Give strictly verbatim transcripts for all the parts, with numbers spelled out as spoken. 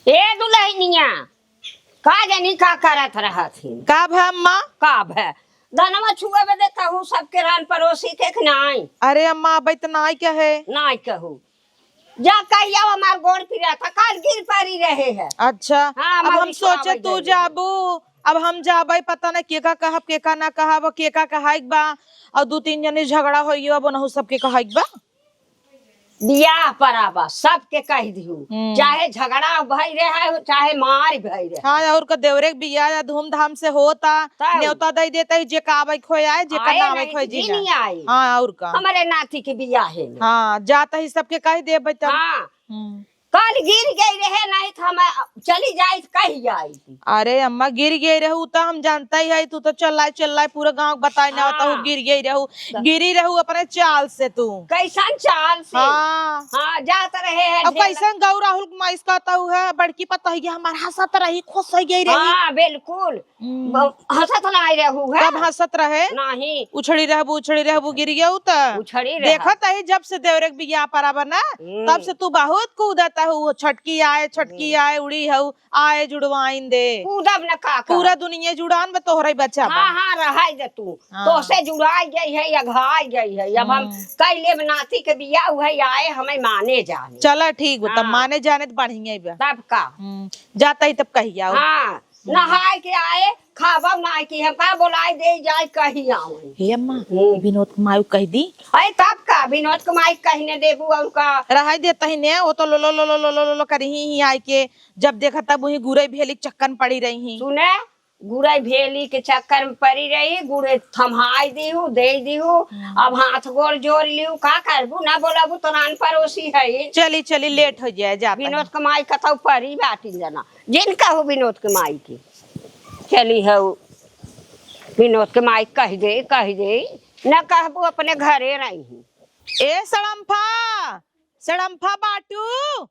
ए दुलहिनिया, का जानी का करत रहत ही? का भा अम्मा? का भा? धनवा छुए बदे कहू सबके रान परोसी के कि नाई? अरे अम्मा, अबै त नाई कहे। नाई कहू। जा कहिया हमार गोड़ पिरात है, काल गिर परी रहे है। अच्छा, हाँ, अब हम सोचे तू जाबू, अब हम जाबै, पता न केका कहब, केका ना कहब, केका कहाइक बा, अउर दू तीन जने झगड़ा होइयो, अब ओनहु सबके कहाइक बा। बियाह पराबा, सबके कहि दिहू, हम्म। चाहे झगड़ा भई रहे, चाहे मार भई रहे। हाँ, अउर का देवरे के बियाह या धूमधाम से होता, तब। नेवता दइ देता ही, जेका आवे खोए आए, जेका आए ना आवे नहीं खोए तो जी ना। नहीं आए। हाँ, अउर का। हमरे नाती के बियाह है। हाँ, जाता ही सबके कहि देबै तब। हाँ। हम्म। काल गिर गई रहे, नहीं तो हम चली जाई तो कही जाई। अरे अम्मा, गिर गई रहू त हम जानता ही है, तू तो चल्लाए चल्लाए पूरा गाँव बताए ना, हाँ। तू गिर गई रहू, गिरी रहू अपने चाल से तू। कैसन चाल से? हाँ। हाँ, जात रहे हैं अब ढेला। कैसन गौ राहुल के माइस कहता हूँ है, बड़की पतोहिया हमार हंसत रही, खुश हो गई रही। हाँ, बिल्कुल। हम्म। ब-, हंसत नाई रहू है। कब हंसत रहे? नहीं। उछड़ी रहबू, उछड़ी रहबू, गिर गयू त। उछड़ी रहे। देखत ही जब से देवरे के बियाह पराबा ना, हम्म। तब से तू बहुत कूदत हऊ, छोटकी आए, छोटकी हम्म। आए, उड़ी हऊ, आए जुड़वाइन दे। कूदब न का करब? पूरा दुनिया जुड़ान बा, तोहरे बचा बा। हाँ, हाँ, रहाई दे तू। हाँ। तोसे जुड़ाई गई है, अघाई गई है। अब हम हम्म। कई लेब नाती के बियाह हुए, आए हमें माने जाने। चला ठीक बा, तब हाँ। माने जाने त बढ़िया ही बा। तब का? हम्म, जाता ही तब कही आओ। हाँ। हम्म। नहाए के आए, खाबा ना कि हम का बोलाए दे जाए कही आवे। हे अम्मा, हम्म। विनोद के माई कहि दी। अरे तब का, विनोद के माई कहने देबू अउर का? रहाई देता ही ने, वो तो लो लो लो लो लो लो लो करी ही, ही आए के, जब देखा तब वही गुरई भेली के चक्कर में पड़ी रही ही। सुने, गुरई भेली के चक्कर में पड़ी रही, गुड़े थम्हाई दिहू, दे दिहू, हम्म। अब हाथ गोड़ जोड़ लिहू, का करबू, ना बोलबू तो रान परोसी है। चली, चली, लेट हो जाए, जाता विनोद है। के माई कतौ परी बाटिन जना। जिन कहू विनोद के माई के, चली हऊ, विनोद के माई कहि दे, कहि दे, न कहबू अपने घरे रही। ए सड़म्फा, सड़म्फा बाटू।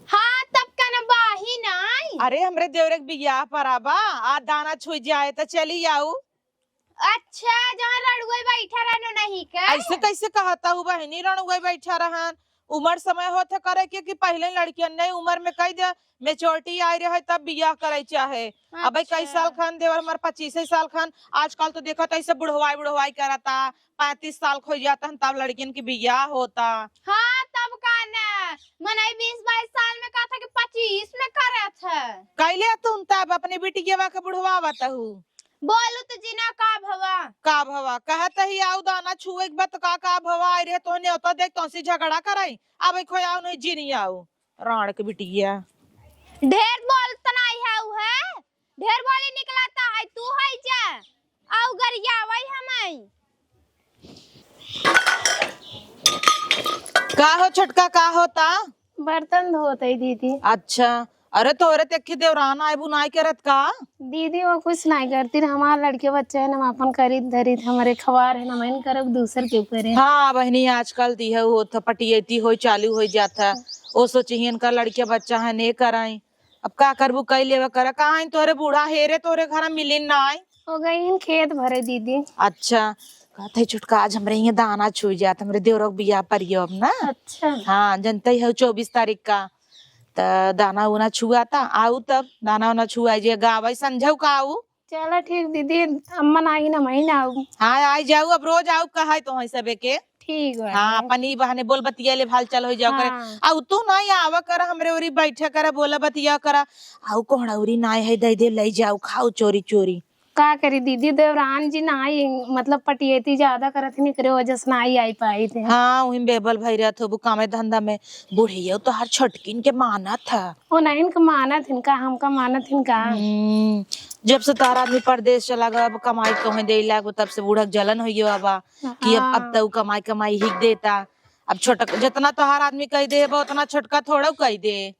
हाँ, तब कन बाही नाई। अरे, हमरे देवरे के बियाह पराबा, आ दाना छुई जाए त चली आऊ। अच्छा, जहाँ रड़ुए बैठा रहन नहीं के? ऐसे कैसे कहता हूँ बहिनी, रड़ुए बैठा रहन? उमर समय होत है करे के कि पहिले लड़कियन नहीं उमर में कह दे, maturity आई रहे तब बियाह करे चाहे। अबे कई अच्छा। साल खान देवर हमार पच्चीस साल खान, आजकल तो देखत ऐसे बुढ़वाई बुढ़वाई करता, पैंतीस साल खो जाता हन तब लड़कियन के बियाह होता। हाँ, तब का न, मनई बीस बाईस साल में कहता कि पच्चीस में करत है। कैले तुम तब अपने बिटिया के बुढ़वा बताऊ। बोलू त जिना का भवा? का भवा? कहत ही आऊ दाना छुए के बा त का, का भवा? आई रहे तोहने होता देख तोहसे झगड़ा कराई। अब खोयाऊ नहीं जिनी आऊ। राण के बिटिया। ढेर बोलत नाई है उ है। ढेर बोली निकलता है तू है जा। आऊ गरियावई हमई। का हो छोटका, का होता? बर्तन धोत है दीदी। अच्छा, अरे तोरे ते एक देवरान आए बुनाई करत का? दीदी वो कुछ नहीं करती, हमार लड़के बच्चे हैं, हम अपन करीत धरीत, हमारे खवार है, हम इन करब दूसर के ऊपर है। हाँ बहिनी, आजकल दिहे होत पटियती होई चालू होई जात है, ओ सोचिही इनका लड़के बच्चा है ने कराई, अब का करबू कई लेवा करा, कहाँ तोरे बूढ़ा हेरे तोरे घर मिलिन ना आई। हो गई इन खेत भरे दीदी। अच्छा, कहत है छोटका आज हमरे यहाँ दाना छुई जात, हमरे देवरक बियाह परियो अब ना। अच्छा। हाँ, जनते है चौबीस तारीख का, त दाना उना छुआता, आऊ तब दाना उना छुआ जे गावई संझौ का आऊ। चला ठीक दीदी, अम्मा ना आई ना, मैं ना आऊ। हाँ, आई जाऊ, अब रोज आऊ कहाई तो है सबे के। ठीक बा। हाँ, अपन ई बहाने बोल बतिया ले, हाल चाल हो जाओ करे। हाँ। आऊ तू ना आवा कर, हमरे ओरी बैठे कर, बोला बतिया कर। आऊ कोहड़ौरी ना है, दे दे, ले जाऊ, खाऊ चोरी चोरी। का करी दीदी, देवरान जी ना आई, मतलब पटियती ज्यादा करत ही, एकरे वजह से ना आई, आई पाई थे। हाँ, वही बेबल भई रहत होबू कामे धंधा में। बुढ़िया तो हर छोटकिन के मानत है। ओ नहीं, इनका मानत हिन का, हमका मानत हिन का? हम्म, जब से तारा आदमी परदेस चला गवा, अब कमाई कहीं दे लागो, तब से बूढ़क जलन होइयो अब, कि अब, अब हाँ। तो कमाई, कमाई ही देता। अब छोटक, जितना तोहार आदमी कह दे बा, उतना छोटका थोड़ा कह दे।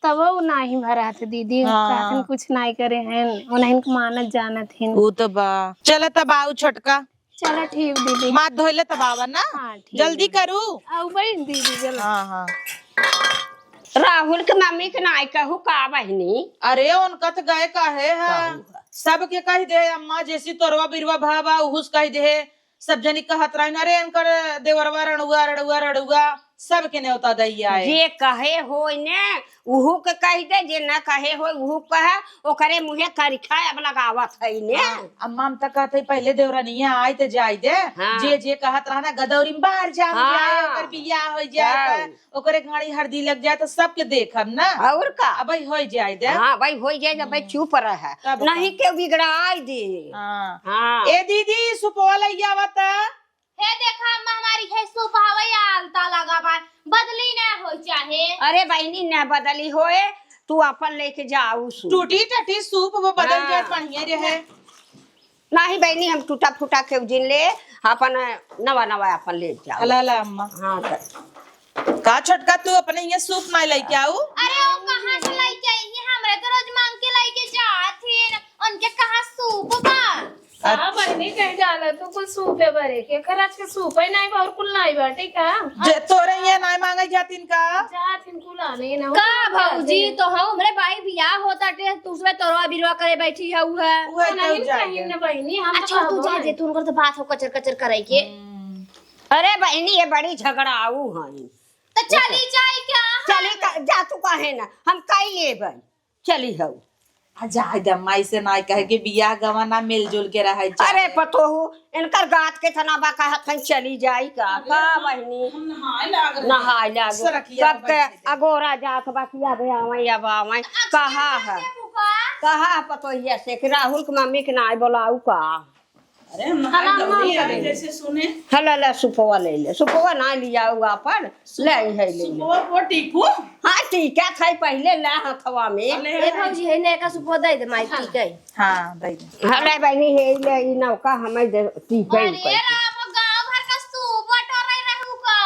तब वो नाही भरात दीदी, हाँ। काकन कुछ नाही करे हैं, उन्हें के मानत जानत हिन। वो तो बा। चला तब आऊ छोटका। चला ठीक दीदी। माथ धोइले तब आवा ना। हाँ, ठीक जल्दी है। करू। आऊ बहिन दीदी, जल्दी। हाँ, हाँ। राहुल के मम्मी के नाई कहू का बहिनी? अरे, उनका तो गए काहे है? कहू का? सबके कह दे, अम्मा, जैसी तोरवा बिरवा भा बा, उहुस कह दे। सब जनी कहत रही ना, "अरे, इनकर देवरवा रड़ुआ, रड़ुआ, रड़ुआ।" सबके नेवता दइया है। जे कहे होय ने, उहू के कहि दे, जे न कहे होय, उहू कहे, ओकरे मुँहे करिखा अब लगावत है ने। हाँ, अम्मा, हम त कहत है, पहिले देवरनिया आइ त जाइ दे, हाँ। जे, जे कहत रहा ना, गदौरी में बाहर जाम हाँ। जाए, ओकर बियाह होइ जाए, हाँ। त ओकरे घड़ी हरदी लग जाए, त सबके देखब ना। और का? अबइ होइ जाइ दे। हाँ, अबइ होइ जाइ दे, अबइ हम्म। चुप रहे। तब का? नहीं केउ बिगड़ाइ दे। हाँ। हाँ। ए दीदी, सुपवा लइ आवा त। हे देखा अम्मा, हमारी है सूप हवई आलता लगा बा, बदली ना हो चाहे। अरे बहिनी, ना बदली होए, तू अपन लेके जाऊ सूप। टूटी टटी सूप वो बदल हाँ। जाए, बढ़िया रहे। नहीं बहिनी, हम टूटा फूटा के जिन ले, अपन नवा नवा अपन ले जाऊ। अला ला अम्मा। हाँ, त का छोटका, तू अपने हियाँ सूप ना लइके आऊ? अरे, वो कहाँ से लइके आई? ये हमरे तो रोज मांग के लइके जात ही। उनके कहाँ सूप बा? हाँ, बहिनी, कहीं जाला तो कुल सूपे भरे के। खरच के सूपे नाई बा, और कुल नाई बाटे का? जे तोरे ये नाई मांगे जातिन का? जातिन कुल आने ना। का भौजी, तो हम हमरे भाई बियाह होता टे, तू उसमें तोरवा बिरवा करे बैठी है, उ है। उहे तो नहीं, जाए कहीं दे। ना बहिनी, हम तो अच्छा, तू कहबो जाए नहीं। दे, तू उनकर तो बात हो कचर कचर करे के। हम्म। अरे बहिनी, ये बड़ी झगड़ाऊ हई। तो चली जाई क्या? चली का, जा तू काहे ना, हम कई लेबै, चली हऊ। आ जाए दे, माई से नाई कहे के बियाह गवा ना मिलजुल के रहे, जा। अरे पतोहू, इनकर गात के तना बा, कहत हन चली जाई का, का बहिनी? हम नहाए लाग रहे। नहाए लाग। सरकिया कब के बैठे थे। अगोरा जात बा कि अब आवे, अब आवे। अच्छा, कहा है? कहा है पतोहिया से कि राहुल के मम्मी के नाई बोलाऊ का? अरे हम नहाए हला, दौड़ी हम आए, जैसे सुने। हला, ला, सुपवा ले ले। सुपवा ना लिया हुआ पर, ले आई है, ले ले। सुपवा को टीकू? हाँ, टीका था पहिले ला हथवा में। अले ए भौजी, है ने का सुपवा दे दे माई, ठीक है। हाँ, दे दे। हला बहिनी, हे ले, ई नौका हमें दे, टीका ही अरे पहिले। राम, गाँव भर का सूप बटोरे रहू का?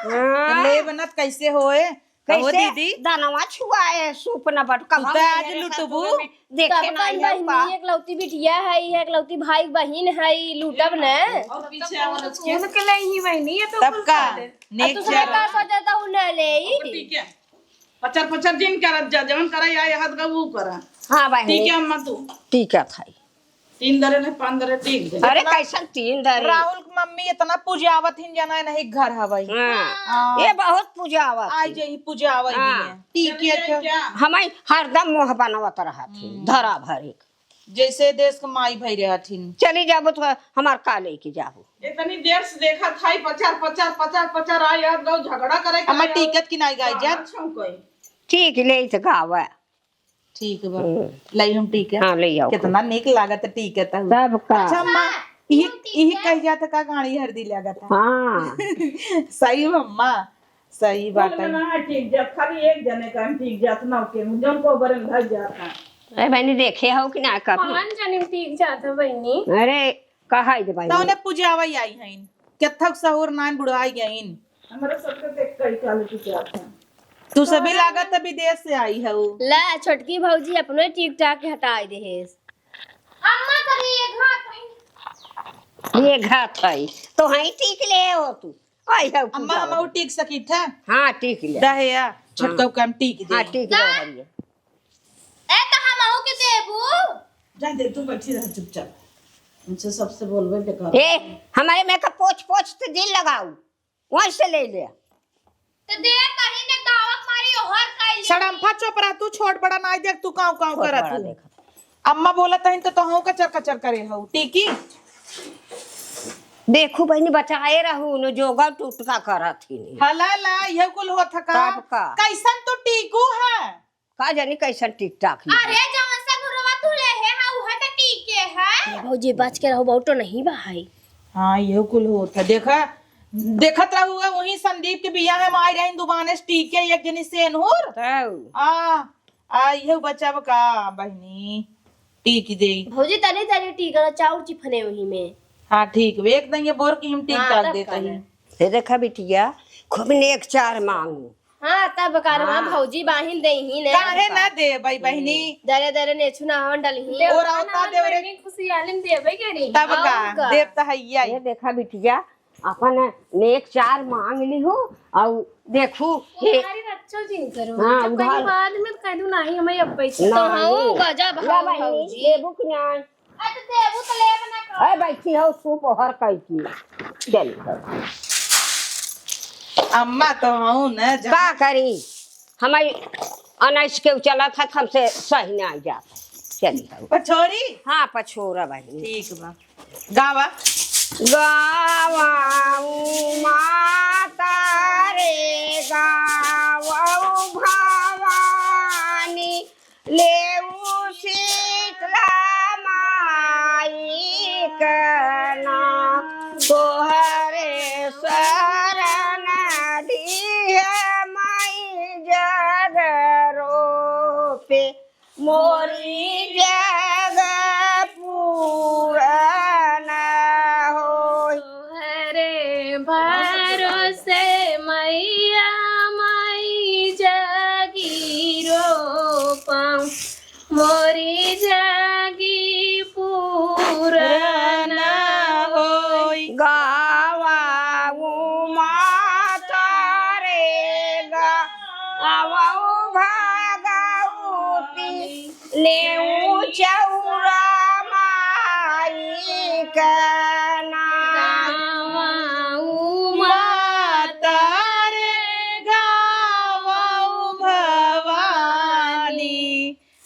हाँ। तो ले बनत कैसे होए? कहो कैसे दीदी? दनवा छुआए, सूप न बट-, तू कहाँ तो आज मेरे लुटबू। ससुर में देखे तब ना अपन आइहौ बहिनी का? एकलौती बिटिया है, एकलौती भाई बहिन है, लूटब न। और पीछे और उसके उनके ले ही बहिनी, ये तो तब कुल का? खा ले। नेक अब तू जा का रहा। सोचा था, उ न ले। ठीक है। पचर पचर जिन करत जा, जवन करे आए हाथ का वो करा। हाँ बहिनी। ठीक है अम्मा तू। ठीक है भाई। तीन दरे नहीं, पाँच दरे टीक दे। अरे, इतना कैसन तीन दरे? राहुल के मम्मी इतना पुजावत हिन, जाना है, नहीं घर हवई। हाँ। हाँ। ये बहुत पुजावत आई हिन। जही पुजावई हाँ। हिन। ठीक है, चलिए, अच्छा। क्या? हमारी हरदम मुँह बनावत रहत हिन, हम्म। धरा भरी। जैसे देश के माई भई रहत हिन। चली जाबो तो हमार का लेके जाबो? इतनी देर से देखा था, पचार, पचार, पचार, पचार, आ याद गाओ, झगड़ा करे के हमार आया। टिकट की नाई गाई जात। कहाँ छौंकई? ठीक ले तो गावा। ठीक बा। हम्म। लाई हम टीका। हाँ, ले आओ। कितना नीक लागत टीका त। तब का। अच्छा अम्मा, इही, इही कह जात का गाड़ी हरदी लागत है। हाँ। सही बा अम्मा, सही बात कुल है। ना ठीक जात, खाली एक जने का हम ठीक जात ना के, जौन को बरन घर जात है। अरे बहिनी, देखे हो कि ना कभी? पाँच जने ठीक जात है बहिनी। अरे, कहा है बहिनी? तौने पुजावा आई हईन। केथक सहूर नाइन बुढ़ाई गईन। हमरा सबके देख कई काल की क्या था। तू सभी लागत विदेश से आई हऊ। ला, छोटकी भौजी अपने टीक टाक के हटाई देहेस। अम्मा करी ये घात है। ये घात है। तो हई टीक ले हो तू। आई हऊ अम्मा, पूजा हम वाली। ऊ टीक सकी थे। हाँ, टीक ले। दहेया, छोटका हाँ। काम टीक दे। हाँ, टीक दे हरिया। ए, तो हम आहू के देबू? जा दे, तू बैठी रह चुपचाप। उनसे सबसे बोलबे बेकार। ए, हमारे में का पोछ पोछ तो दिल लगाऊ। वहीं से ले ले। तो दे कहीं ने दावत मारी ओहर कइली। सड़म्फा चुप रह, तू छोट बड़ा नाई देख, तू काऊ काऊ छोट करत बड़ा हूँ। देखत। अम्मा बोलत हईन तो तोहू कचर कचर करे हऊ, टीकी? देखू बहिनी, बचाए रहू, न जोगा टूटका करत ही नहीं। हला ला, यह कुल होत का? तब का? कैसन तू टीकू है? का जानी कैसन टिकटाक ही। अरे, जवन सगुरवा तू ले हे, हा, उहे त टीके है। ए भौजी, बच के रहो, बहुत तो नहीं बा है। हाँ, यह कुल होत है। देखा, देखत रहू है, वही संदीप के बियाह में आई रही दुबाने से टीके, एक जनी सेनहुर। तौ। आ, आ, यह बचाव का, बहिनी, टीक दे। भौजी, तनी, तनी टीक ना, चाउर चिफने वही में। हाँ, ठीक बे, एक दिन ये बोर की हम टीक हाँ, टाक तब देता का ही। ना। हे देखा बिटिया, खूब नेक चार मांगू। हाँ, तब का रे, हाँ। भौजी बाहिन देही ने। काहे ना देबै बहिनी? दरे दरे नेछु ना हवन डलही। और देवता औता ना देव रे। बहिनी खुशियाली में देबै के रही। तब और का? का? देव त हइया ही। ये देखा बिटिया, अपन नेक चार मांग लिहू, और देखू, हे तुम्हारी रक्षो जिन करो। हाँ, जब उधार कहीं बाद में कह दूँ, "नहीं, हमें अब पैसा ना, तो हऊ, ये गजब ला हऊ बहिनी, भौजी।" लेबू कि ना? अरे तो देबू तो लेब ना कर। ए, बैठी हो, सूप ओहर कई की। चल। अम्मा तो हूँ न, जब का करी, हम अनाइस के चलत है, हमसे सही ना जा। चली हो। पछोरी? हाँ, पछोरा बहिनी। ठीक बा। गावा। गावा उमा तारे गावा भवानी, लेऊ शीतला माई के नाम, तोहरे शरण दिहे माई जग रोपे, मोरी जग पूरन होई। तोहरे भरोसे मैया माई जागी रोपा, मोरी जागी पूरन होई। गावा उमा तारे गावा भगवती, लेऊ चौरा माई के नाम। गावा उमा तारे गावा भवानी,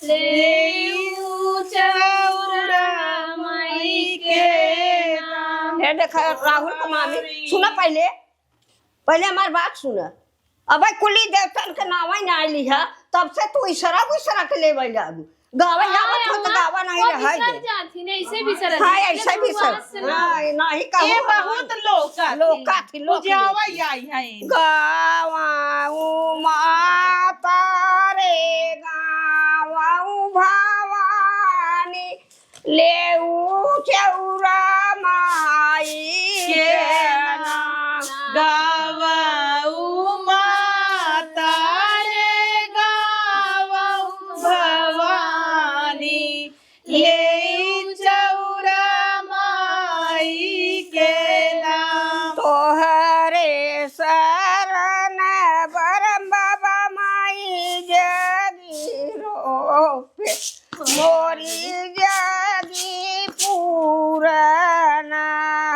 लेऊ चौरा माई के नाम। हे देखा राहुल के मामी, सुना पहिले, पहिले हमार बात सुना। अबे कुली देवतन के नावा ही ना लिहा, तब से तू इशारा उशारा के लेवे लागू। गावे हाँ, आवत हो तो अम्मा, गावा नहीं वो रहा बिसर है। जाती नहीं, ऐसे बिसर हाँ, जाती। ऐसे लेकिन बिसर। बात सुनो। हाँ, ये नहीं कहूँ ये ना। बहुत लोका थी। लोका थी, लोक उजावा लेती। आई है। गावा उमा तारे गावा भवानी, लेऊ चौरा माई के नाम। गावा उमा तारे गावा भवानी, लेऊ चौरा माई के नाम। तोहरे शरण बरम बाबा माई जगी रोपे, मोरी जगी पूरन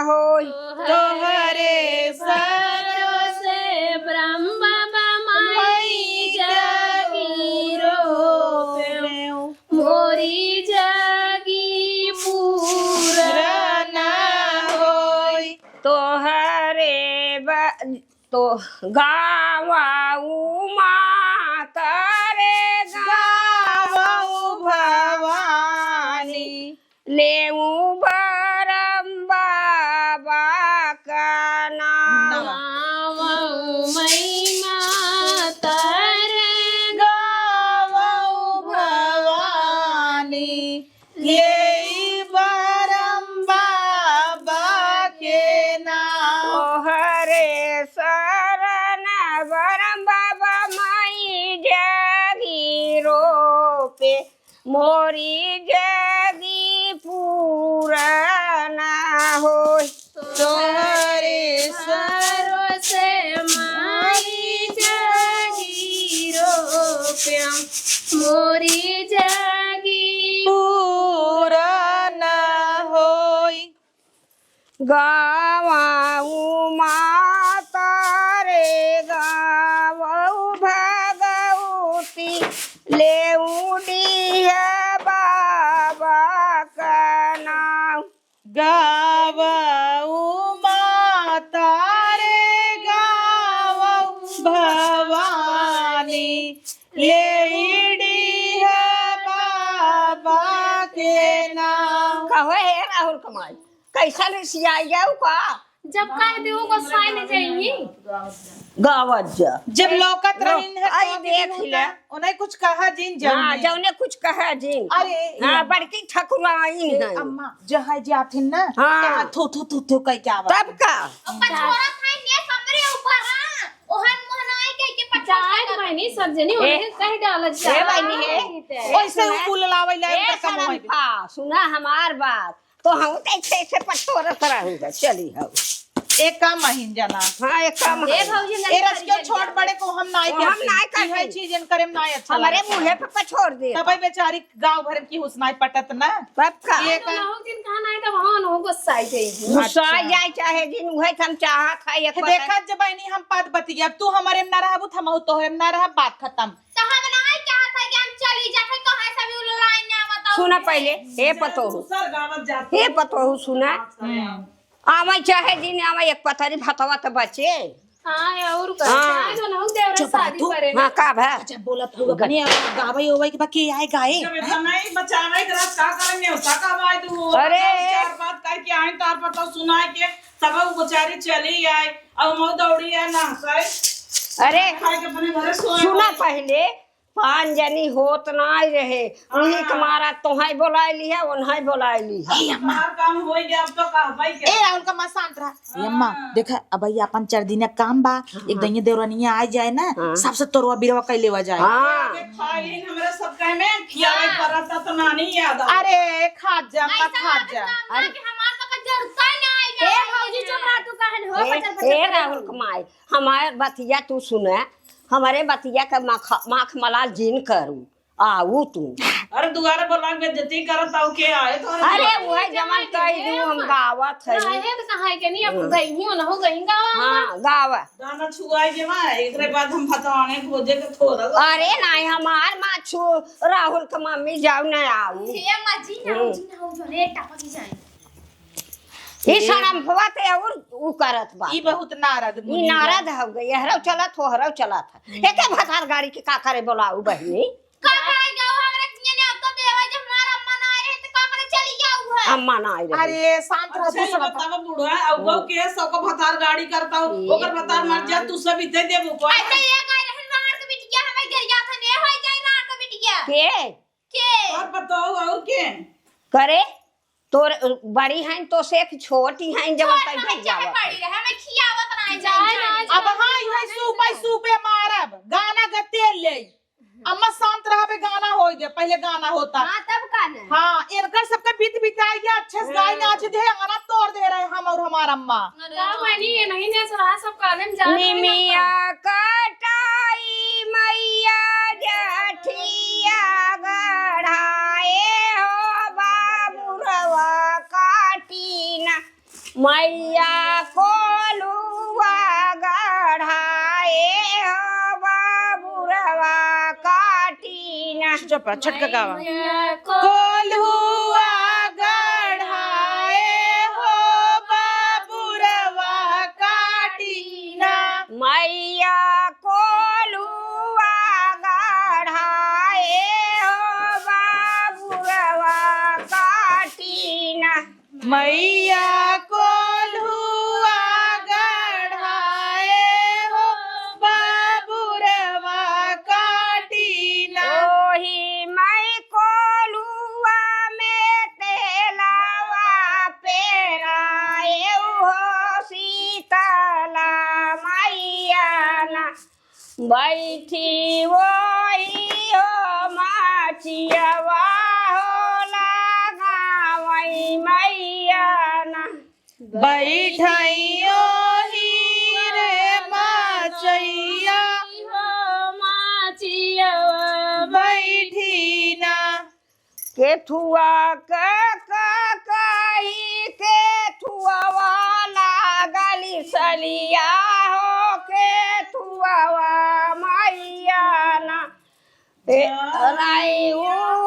होई। तोहरे भरोसे ब्रह्म बाबा माई जगी रोपे, मोरी जगी पूरन होई। तोहरे ब-, तो गावा उमा तारे गावा भवानी, लेऊ बरम बाबा का नाम। गावा महिमा तारे गावा भवानी, लेई बरम बाबा के नाम। तोहरे शरण बरम बाबा माई जगी रोपे, मोरी जगी पूरन होई। तोहरे भरोसे माई जगी रोपे, मोरी जगी पूरन होई। गावा उमा तारे गावा भगवती, लेऊ डीह बाबा का नाम। गावा उमा तारे गावा भवानी, लेई डीह बाबा के नाम। कहो हे राहुल कमाई, कैसा रिसियाई जाऊ का? जब कह दे, वो गुस्साए ले जाएंगी। गावत जा। जब लौकत लो, रहीन है, आई तो देख भी ले। होता। उन्हें कुछ कहा जिन, हाँ, जौने। जौने कुछ कहा जिन। अरे, हाँ, ये बड़की ठकुराइन ए, है। अम्मा, जहाँ जाथिन ना, हाँ। तो थू, थू, थू, थू कह के आवत तब है। का? ऊपर छोरा था, ये हमरे ऊपर, हाँ। ओहन मोहनाई कह के पचास जाए टका बहनी, सब जनी ए, उन्हें कह डालत ए जा। बहनी है। ओइसे उ सुना, कुल लावे ला ए इनकर कमाई दे। सरम्पा, सुना हमार बात। तो हम तो ऐसे, ऐसे पछोरत रहूँगा, चली हम। एक काम अहिन जना। हाँ, एक काम ए है। भौजी, ए रस के छोट बड़े को हम नाई करते। हम नाई करते। चीज इनकरे में नाई अच्छा हमरे मुँहे पे पछोड़ दे। तबे बेचारी गाँव भर की हुसनाई पटत ना। तब का? ये का? दिन कहा नाई तो वहाँ गुस्सा जाए, चाहे दिन उहे हम चाहत है, एक देखत जे बहनी हम बात बतिया, तू हमरे में ना रहबू, त हमहू तोहरे में ना रहब, बात खत्म। तो हम नाई चाहत है कि हम चली जाते, तो है सभी लाइन में बताओ। सुना पहले, हे पतोहू। दूसर गावत जाते हे पतोहू, सुना। हम्म। आवे चाहे दिन आवे, एक पतरी भतवा त बचे। हाँ, और का? हाँ। चाहे जो ना हो, देवरा चुप रह शादी तू। करे। हाँ, का भा? अच्छा, बोलत हूँ, अपने गावे ओवे के बा, के आए गाए? जब इतना नहीं बचावे के रस, का करे, नेवता का आवाज तू हो? अरे। चार बात कह के आए, तार पर तो सुनाए के, तब वो बेचारी चली आए, अब मऊ दौड़ी आए ना, सही? अरे, खाए के अपने घरे सोए सुना वाली। पहले, पाँच जनी होत नाई रहे, उन्हीं के हाँ। मारा तोहाई बोलाए लिहा, उन्हाई बोलाए लिहा। ए अम्मा। हमार काम होई गया, अब तो कहबाई के। ए राहुल का माँ शांत रहा। ए अम्मा, हाँ। देखा, अब ये अपन चार दिन काम बा, हाँ। एक दइये देवरनिया आ जाए ना, हाँ। सबसे तोरवा बिरवा कइ लेवा जाए। हाँ। आगे खाली हमरा सब कहे में खियावे हाँ। पड़ता तो नानी याद आ। अरे, खा जा, अम्मा, ऐसा खा बात जा। ना, अरे। कि हमार सबके जरूरत ही ना आई ए जाए। भौजी, चुप रह, तू कहन हो, ए, पचर, पचर ए करे राहुल हो। कमाए, हमार बतिया तू सुने, हमरे बतिया के माख, माख मलाल जिन करू, आऊ तू। अरे दुआरे बोला के बेइज्जती करत आऊ के आए तो अरे अरे वही जमाई जमन कही दू, हम गावत है। रहे तो कहाँ है के नहीं, अब हम्म। गई ही ना हो गई गावा। हाँ, गावा। दाना छुआई के माँ, एकरे बाद हम भतवाने खोजे के थोड़ा। अरे नहीं, हमार माँ छू, राहुल के मम्मी जाऊ न आऊ। ये माँ जी ना हो, हम्म। जी ना हो, जो रे टापा की जाए। ई ये शरम हुआ ते और ऊ करत बा। ई बहुत नारद ई मुनि बा। नारद हो गई, एहरो चलत, ओहरो चलत है। हम्म। एके भतार गाड़ी के का करे बोलाऊ बहिनी? का करे जाऊ, हमरा किए ने अब तो देवा जब हमार अम्मा ना आए रहे तो का करे चली जाऊ है? अम्मा ना आए रहे। अरे शांत रह, अच्छा, तू ये सब बतावा बूढ़ा, अब हम्म। गौ के सबको भतार गाड़ी करता हो, ये ओकर भतार मर जा, भगवान। तू सब इते देबो को। ऐसे ये गाय रहन राड़ के बिटिया, हमें गरिया था ने होई जाए राड़ के बिटिया। के? के? और बताओ और के? करे? तोर बड़ी हैं तो से एक छोटी हैं, जब छोट तक हमें घर चाहे जावत बड़ी है। रहे, हमें खियावत ना है, जाए जाए ना, जाए। अब हाँ, इहे सूपे सूपे मारब, गाना गते ले। अम्मा शांत रहबे, गाना होई दे, पहले गाना होता। हाँ, तब का ना? हाँ, इनकर सबके बीत बिताई गया, अच्छे से गाय हाँ। नाच दे, अंगना तोड़ दे रहे हम और हमार अम्मा। अरे का बनी, ये नहीं ने सुना, सब काले में जान निमिया कटाई मैया जठिया गढ़ाए हो बाबुरवा काटीना। मैया कोलुआ गढ़ाए हो बाबुरवा काटीना। चुप, छटका गावा। मैया कोलुआ गढ़ाए हो बाबुरवा काटीना। मैया कोलुआ गढ़ाए हो बाबुरवा काटीना। मैया कोल्हुआ गढ़ाए हो बाबुरवा काटीना। ओही माई कोल्हुआ में तेलावा पेराए हो शीतला मैया ना। बैठी वही हो माचियवा हो लगावई मैया ना। बैठई ओही रे माचैया। हो माचियवा बैठी ना। केथुआ क, क, कही केथुआ लागली सलिया हो केथुआ मैया ना। ए, राई उ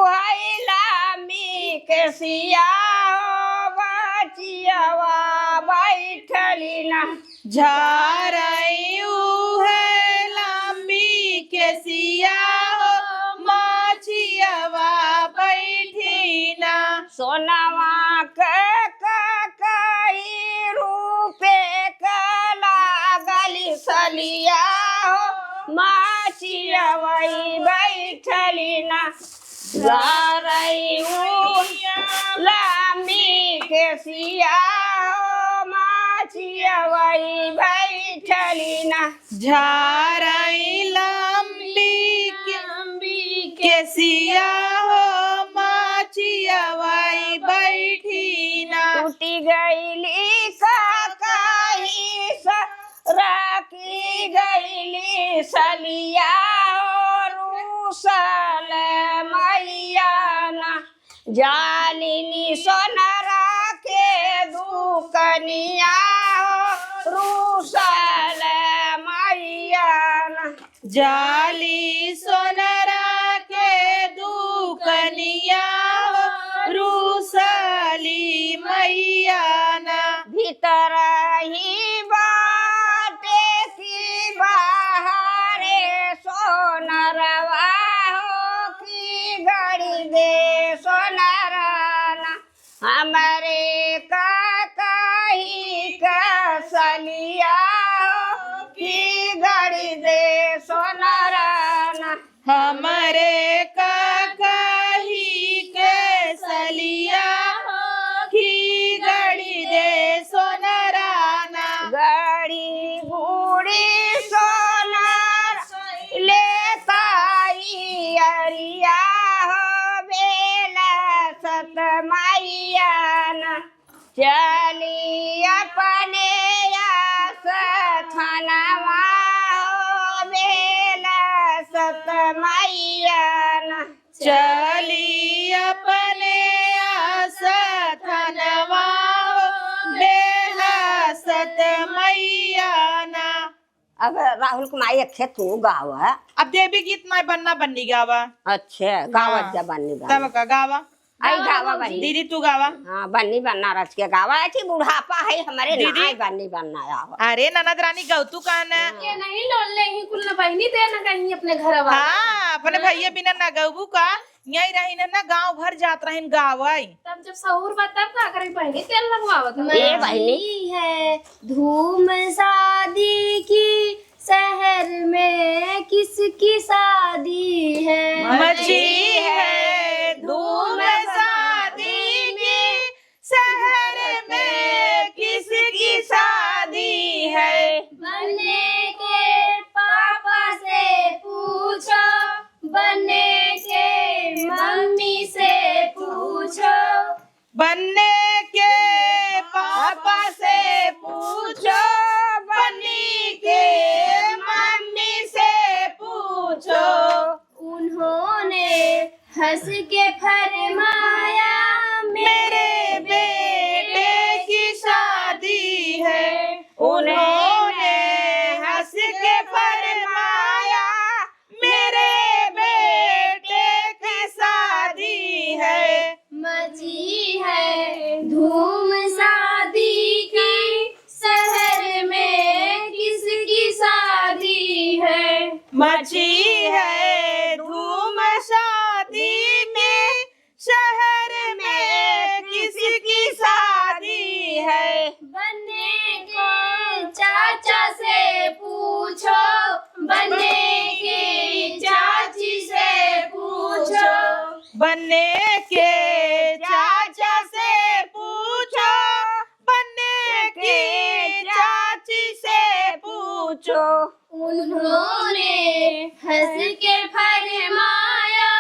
है लामी के सिया हो बचियवा बैठली ना। झारई उहे लामी के सिया हो, माचियवा बैठी ना। सोनवा के ककई रूपे के लागल सलिया हो, माचियवई बैठली ना। गारई उ लामी के सिया हो, माचियवई बैठली ना। झारई लंबी के, लंबी के सिया हो, माचियवई बैठी ना। टूटी गईली का कही जालिनी सोनरा के दुकनिया हो, रूसल मैया ना। जाली सोनरा के दुकनिया हो, रूसली मैया ना। भीतर ही बाटे की बाहरे, सोनरवा हो की गड़ी दे सोनरा ना। हमरे का कही का सलिया हो की गड़ी दे सोनरा ना। हमरे का कही के सलिया हो की गड़ी दे सोनरा ना। गड़ी गुड़ी सोनर लेताई अरिया हो बेला सत मैया ना। चली अपने आस थनवा हो बेला सत मैया ना। चली अपने आस थनवा हो बेला सत मैया ना। अब राहुल के माई अखे तू गावा। अब देवी गीत माई बन्ना बन्नी गावा। अच्छा, गावत हाँ। जा बन्नी गावा। तब का गावा? आई गावा बन्नी। दीदी तू गावा। हाँ, बन्नी बन्ना रच के गावा। ऐसी बुढ़ापा है हमरे दीदी। नाई बन्नी बन्ना आवा। अरे ननद रानी गौ तू का ना? हाँ। के नहीं लोल ले ही कुल न बहिनी दे न कहीं अपने घरवा। हाँ, अपने हाँ। भैया बिना ना गौबू का। यही रही ना, ना गाँव भर जात रहिन गावई। तब जब सहूर बा तब का करे बहिनी तेल लगवावत ए बहिनी। है धूम शादी की शहर में किसकी शादी है? मची है धूम शादी की, शहर में किसकी शादी है? बन्ने के पापा से पूछो, बन्ने के मम्मी से पूछो। बन्ने के पापा से पूछो, बन्नी के मम्मी से पूछो। उन्होंने हँस के फरमाया, मेरे बेटे की शादी है। उन्होंने हँस के फरमाया, मेरे बेटे की शादी है। मची है धूम शादी की, शहर में किसकी शादी है? मची है धूम शादी की, शहर में किसकी शादी है? बन्ने के चाचा से पूछो, बन्ने के चाची से पूछो। बन्ने के चाचा से पूछो, बन्ने के चाची से पूछो। उन्होंने हँस के फरमाया,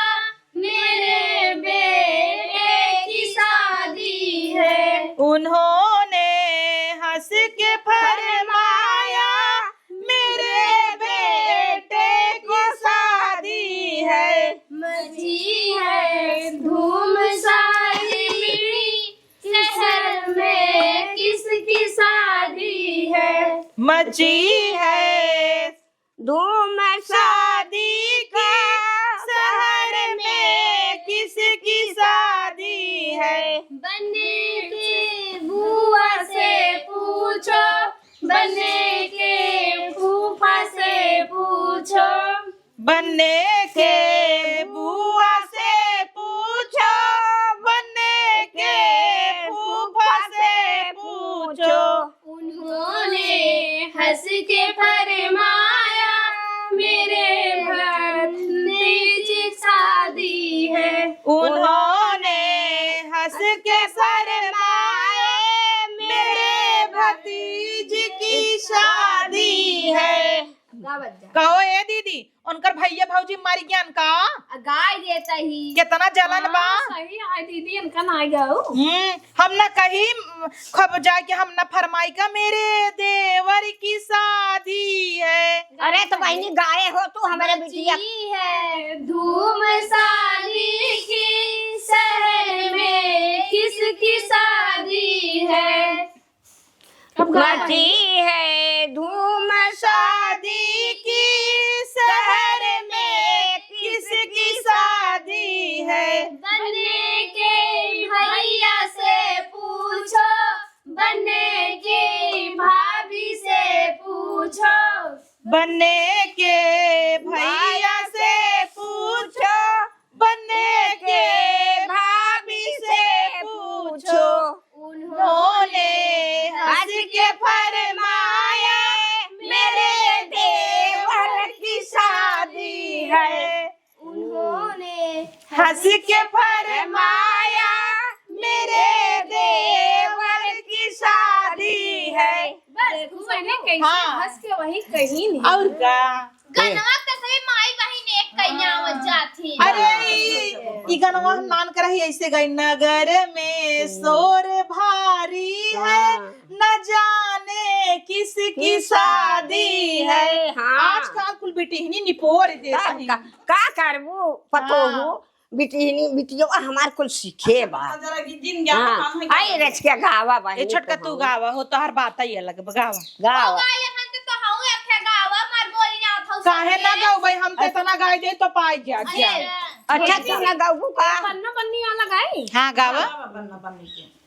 मेरे बेटे की शादी है। उन्होंने हँस के फरमाया, मेरे बेटे की शादी है। मची है धूम शादी की, शहर में किसकी शादी है? मची है धूम शादी की, शहर में किसकी शादी है? बन्ने के बुआ से पूछो, बन्ने के फूफा से पूछो। बन्ने के बुआ से पूछो, बन्ने के फूफा से पूछो। उन्होंने हँस के फरमाया, मेरे भतीजी शादी है। उन्होंने हँस के फरमाया, मेरे भतीजी की शादी है। गावत जा। कहो ए दीदी, उनकर भैया भौजी मरि गयन का? आ, गाय देता ही। केतना जलन बा? हाँ, सही है दीदी, इनका ना गाओ। हम्म, हम ना कही, म, खब जाए के हम ना फरमाई का मेरे देवर की शादी है। अरे तो बहिनी गाए हो तू हमरे बिटिया। मची है धूम शादी की, शहर मची है धूम शादी की, शहर में किसकी शादी है? बन्ने के भैया से पूछो, बन्ने की भाभी से पूछो। बन्ने के भैया से पूछो, बन्ने के भाभी से पूछो। उन्होंने हंस के फरमाया, मेरे देवर की शादी है। उन्होंने हंस के फरमाया, मेरे देवर की शादी है। बस, खूब है ना, कैसे हाँ। हंस के वही कहीं नहीं। और का? गनवा के सभी माई बहिन एक कइया आवत जात ही। अरे, ई, ई गनवा हम नान करही ऐसे गई, नगर में शोर भारी है, हाँ। न जाने किसकी शादी है। हाँ। आजकल कुल बिटिहनी निपोर देत तब ही। का, का करबू, पतोहू? हाँ। बिटिहनी, बिटियो हमार कुल सीखे बा। जरा कि जिन ज्ञान हाँ। हम है आई क्या? रच के गावा बा, ए छोटका, तू गावा हो, तोहर बात ही अलग बा, गावा। गावा। ओ गाय, हम तो, तो हऊ एक ठे गावा, मार बोली ना, थऊ काहे ना समझे। गाऊ भाई, हम तो अरे। इतना गाय दे तो पाई जा, अरे। जा। अच्छा, तू ना गाऊ का? बन्ना बन्नी वाला गाई? हाँ, गावा। बन्ना बन्नी के।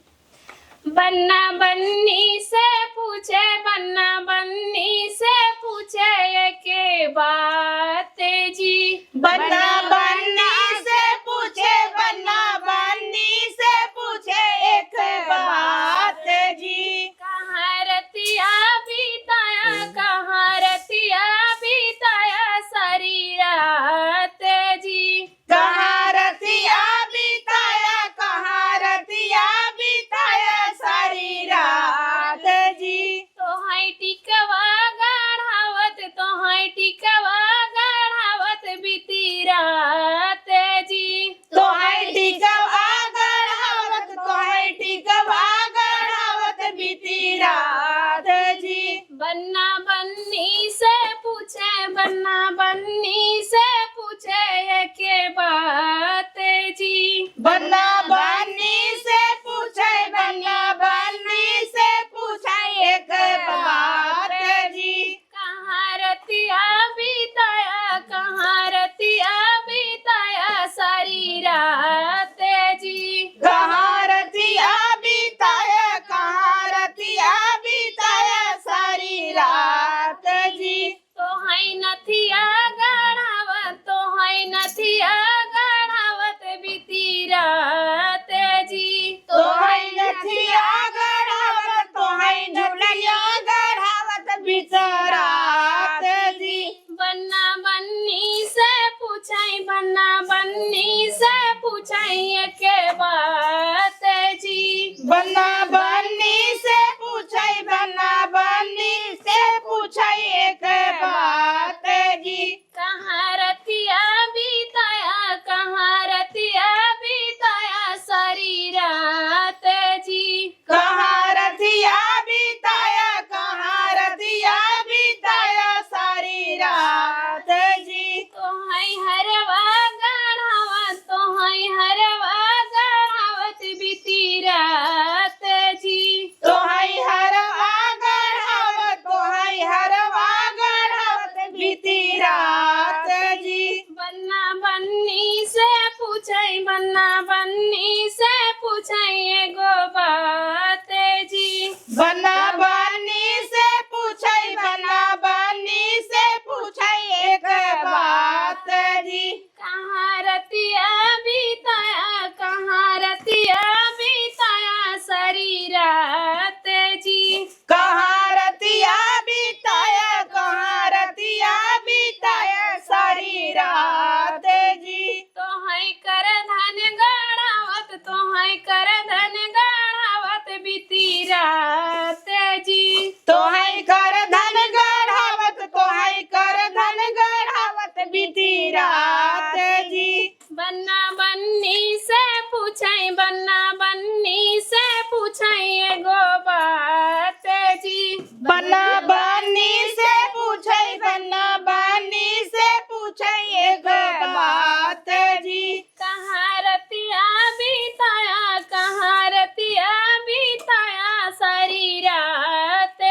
बन्ना बन्नी से पूछे, बन्ना बन्नी से पूछे एके बात जी। बन्ना बन्नी से पूछे, बन्ना बन्नी से पूछे एक बात जी। कहाँ रतिया बिताया, कहाँ रतिया बिताया सारी रात जी। कहाँ रतिया बिताया, कहाँ रतिया बिताया सारी रात जी। तोहई टिकवा गढ़ावत, तोहई टिकवा गढ़ावत बीती रात जी। तोहई टिकवा गढ़ावत, तोहई टिकवा गढ़ावत बीती रात जी। बन्ना बन्नी से पूछे, बन्ना बन्नी से पूछे एके बात जी। बन्ना बन्नी से पूछे, बन्ना बन्नी से पूछे एक बात जी। कहाँ रतिया बिताया, कहाँ रतिया बिताया सारी रात जी। कहाँ रतिया बिताया, कहाँ रतिया बिताया सारी रात जी। तोहई नथिया गढ़ावत, तोहई नथिया गढ़ावत बीती रात जी। तोहई नथिया गढ़ावत, तोहई नथिया गढ़ावत बीती रात जी। बन्ना बन्नी से पूछई, बन्ना बन्नी से पूछई एके बात जी। बन्ना बन्नी से पूछई, बन्ना बन्नी से पूछई एक बात जी। कहाँ रतिया बिताया, कहाँ रतिया बिताया सारी रात जी। कहाँ रतिया बिताया, कहाँ रतिया बिताया सारी रात जी। तोहई हरवा गढ़ावत, तोहई हरवा गढ़ावत बीती रात जी। तोहई हरवा गढ़ावत, तोहई हरवा गढ़ावत बीती रात जी। बन्ना बन्नी से पूछई, बन्ना बन्नी से पूछई एगो बात जी। बन्ना बन्नी से पूछई, बन्ना बन्नी से पूछई एक बात जी। कहाँ रतिया बिताया, कहाँ रतिया बिताया सारी रात जी। कहाँ रतिया बिताया, कहाँ रतिया बिताया सारी रात जी। तोहई कर धन गढ़ावत, तोहई कर धन गढ़ावत बीती रात जी। तोहई कर धन गढ़ावत, तोहई कर धन गढ़ावत बीती रात जी। बन्ना बन्नी से पूछई, बन्ना बन्नी से पूछई एगो बात जी। बन्ना बन्नी से पूछई, बन्ना बन्नी से पूछई एगो बात जी। कहाँ रतिया बिताया, कहाँ रतिया बिताया सारी रात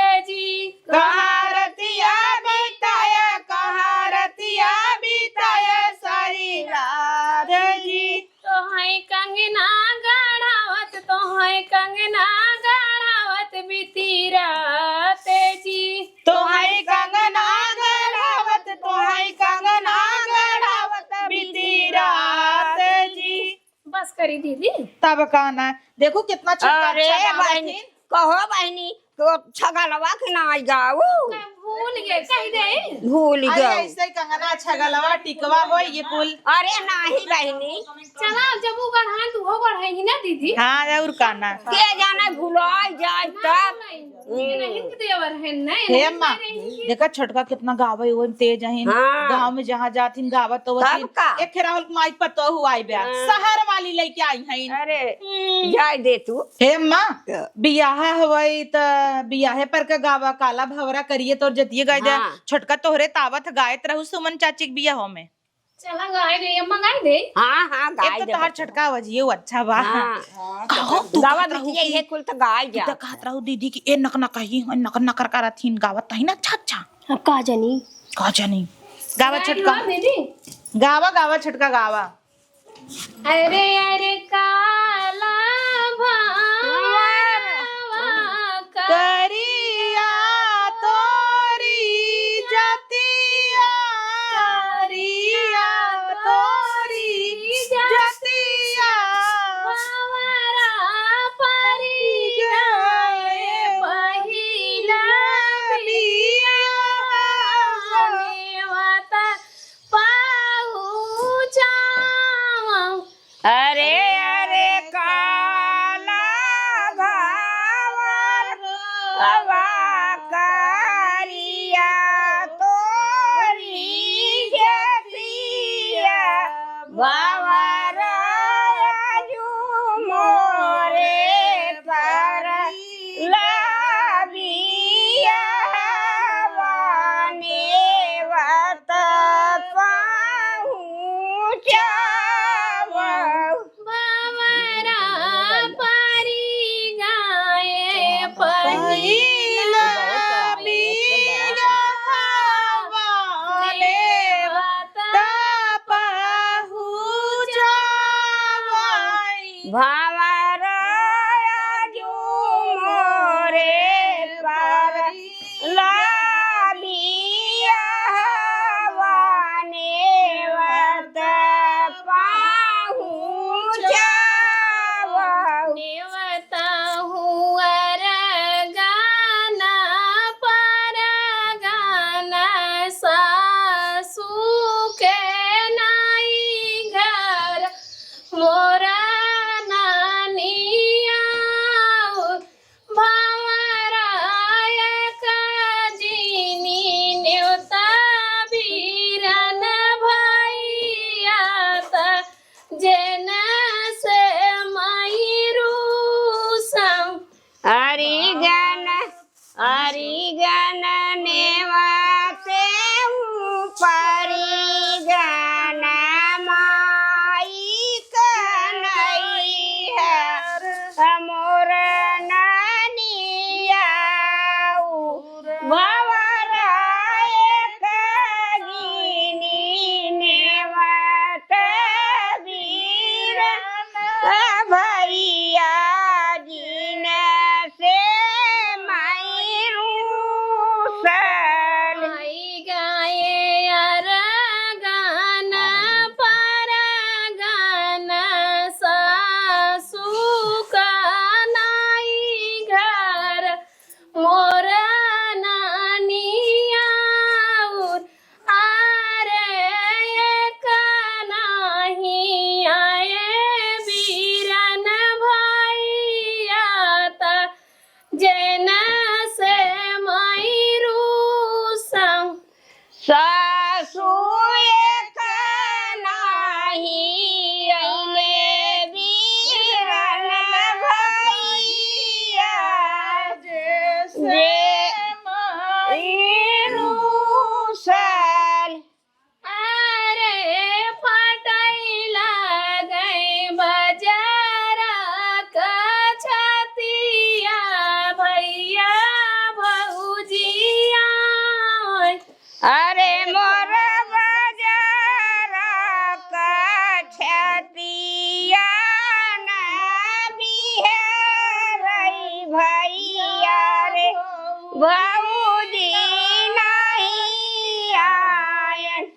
ना गढ़ावत तोहई कंगना गढ़ावत बीती रात जी। तोहई कंगना गढ़ावत, तोहई कंगना गढ़ावत बीती रात जी। बस करी दीदी। तब का ना, देखो कितना छोटका अरे अच्छा गावत बहिनी, ही। कहो बहिनी, तो छगलवा के नाई गाऊ। भूल गए, कह दे। भूल अरे गए। ऐसे ही कंगना, छगलवा, टिकवा हो ये कुल। अरे नाही बहिनी। चला, जब वो गढ़ान, तू हो गढ़ाई ही ना दीदी। हाँ, और का ना। के जाने भुलाई जाए ना, तब। नहीं, ये नहीं के देवर है ना, ये हे नहीं अम्मा, सारे ही के। देखा छोटका कितना गावे, वो तेज है। हाँ। गाँव में जहाँ जाथिन गावत तो तब वथिन। का? एक राहुल के माई पतो हुआ आई बे। हाँ। शहर वाली लेके आई है। अरे, हम्म। जाए दे तू। हे अम्मा, क्या? बियाह हवई त बियाहे पर का गावा, काला भवरा करिए तोर जतिये गाय दे। हाँ। छोटका तोहरे तावत गायत रहू सुमन चाची के बियाहो में। चला गाय दे, अम्मा गाय दे। हाँ, हाँ, गाय एक तो दे तोहार बच्चा। छोटका आवाजियो अच्छा बा। हाँ। कहो, तू गावा कहत रहू बिटिया, कि, ये कुल तो गाय तू जा। तो कहत रहू दीदी कि ए नक नक ही, नक नक कर करत हिन गावत ही ना, अच्छा, अच्छा। अब का जानी? का जानी? गावा गाय छोटका। दे दीदी। गावा, गावा छोटका गावा। अरे, अरे, काला भावा करिया तोरी जतिया, करिया तोरी जतिया, भंवरा परी गए पहिला बियाह, नेवता पहुँचावा। अरे, अरे, काला भंवरवा करिया तोरी जतिया, भंवरा आजु मोरे पर लाबिया, नेवत पहुँचावा। भंवरा परी गए पहिला बियाह, नेवता पहुँचाई। भंवरा आजु मोरे पर लाबिया, नेवत पहुँचावा। नेवता हुअर गाना पर गाना सासू के नाई घर मोरा नानिया। भंवरा एक जिनी नेवता बीरन भैया त जेन से माई रूसम। अरिगन, अरिगन नेवते हूँ परिगन माई कन्हैया मोर ननियाऊ। भंवरा एक जिनी नेवत बीरन भैया जिन से बाबूजी नहीं आयन।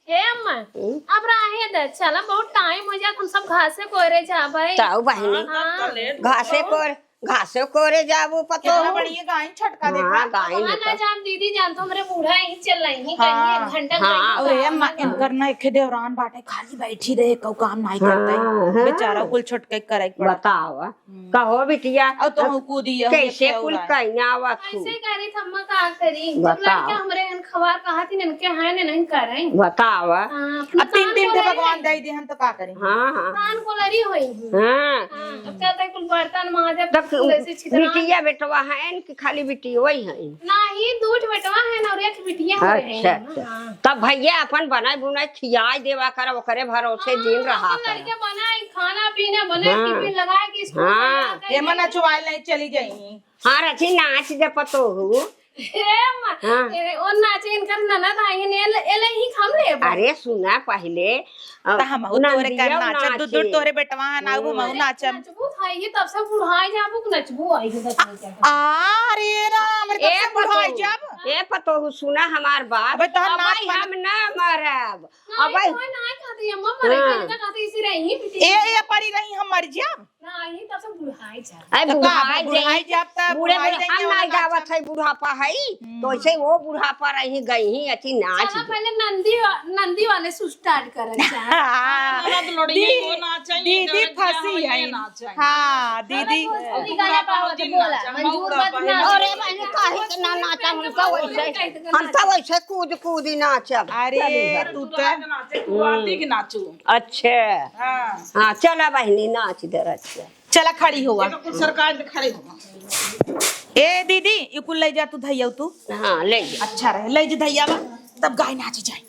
हे अम्मा, हम्म? अब रहे दे, चला, बहुत टाइम हो जात, हम सब घासे कोरे जाबे। ताऊ बहिनी, हाँ। घासे कोर, घासे कोरे जाबू पतोहू। कितना बढ़िया गाय छटका देखा। हाँ, गाय पता ना देखा। जान दीदी जान तो हमरे बूढ़ा यहीं चल रही, हाँ। कहीं एक घंटा हाँ। कहीं अरे अम्मा, इनकर ना एक देवरान बाटे, खाली बैठी रहे, कऊ काम नाई करते। हाँ, हाँ। बेचारा कुल छटके करे के पड़ता। बतावा। हम्म। कहो बिटिया, अउ तो अब कूदी है, कैसे ये कुल क्या हो रहा है? कइना आवत हूँ? ऐसे करी त अम्मा का करी? जब बताओ। लड़का हमरे हन खवार कहा थी, इनके हैं ने नहीं करें। बतावा। हाँ, अपना अब तीन, कान तीन ठे को लड़ी भगवान होई। दे दे, हम तो का करें? हाँ, हाँ। कान को लड़ी होई हूँ। हाँ। हाँ, अब चलते कुल बर्तन माजे, तब कुल ऐसे छितरा। बिटिया बेटवा हैं कि खाली बिटिया वही हैं? नाही, दू ठे बेटवा हैं और एक बिटिया हो रहे अच्छा, हैं। अच्छा। हाँ। तब भैया अपन बनाए बुनाए खियाए देवा कर, ओकरे भरोसे हाँ, दिन रहा अपन कर। लड़के बनाए, खाना पीना बनाए, हाँ। टिफिन लगाए कि स्कूल हाँ। लगा के एमन भेजे। अचवाल नहीं चली जाई। हाँ, रची नाच दे पतोहू। ए माँ, हाँ। ए, ओ नाचे इनकर ननद आई है, एले, एले ही हम लेबो। अरे सुना पहिले, अ, त हमहू तोरे का नंदिया नाचब, दू, दू नाचे। तोरे बेटवा है, ना हम्म। हमहू नाचब। नचबू था, ये तब से बुढ़ाई जाबू, नचबू आई है, बस नहीं क्या। आ, अरे राम, अरे तब ए से बुढ़ाई पतोहू, जाब। ए पतोहू, सुना हमार बात। अबे तोहर अब नाक भाई बन- हम ना मरब। ना, अब ये भाई तो ना कहती है, अम्मा मरे हाँ। के ना कहती, इसी रही, ए, ए, पड़ी रही, हम मर जाब। नाही, तब से बुढ़ाई जाब। अरे तो का, बुढ़ाई बुढ़ाई जाई। जाब त बूढ़े बुढ़ाई बूढ़े जाई, हम ना गावत है बुढ़ापा है, हम्म। तो ऐसे वो बुढ़ापा रही गई ही अति नाच चला दे। पहले नंदी वा-, नंदी वाले से start करल जाए। हाँ। ननद लोड़िए दी-, वो नाचे, दीदी देवर फंसी है। नाचे। हाँ, दीदी। अरे, भोजपुरी गाना पावत बोला, मंजूर बात ना। अरे, बहनी, काहे के ना नाचा, हम तो वैसे, हम तो वैसे कूद कूदी नाचब। अरे, चली तू तो नाचे, तू आती के नाचू। अच्छा। हाँ। हाँ, चला बहनी, नाच दे रचिया। चला, खड़ी होवा। देखो, कुल सरकार में खड़े होवा। ए दीदी, ई कुल ले जा तू धैया तू। हाँ, ले जा। अच्छा रहे, ले जा धैया बा, तब गाय नाची जाए।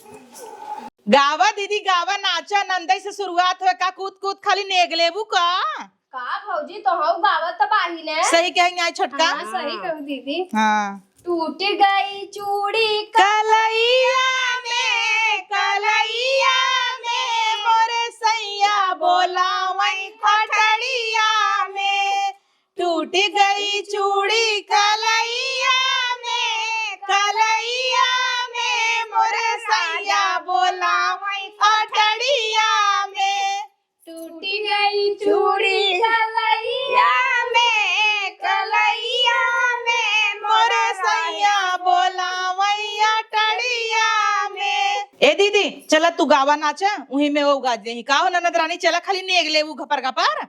गावा दीदी, गावा, नाचा, नंदई से शुरुआत होए का, कूद कूद खाली नेग लेबू का? का भौजी, तो हऊ गावत त बाही ने। सही कही न्याय छोटका। हाँ, सही कहू दीदी। हाँ। टूट गई चूड़ी कलैया में, कलैया में, मोरे सैया बोलावई खटड़िया में। टूट गई चूड़ी कलैया में, कलैया में, मोरे सैया बोलावई खटड़िया में। टूट गई चूड़ी कलैया में, कलैया में, मोरे सैया बोलावैया टड़िया में। ए दीदी, चला तू गावा नाचा, उही में वो गा देही। का हो ननद रानी, चला खाली नेग लेबू घपर घपर।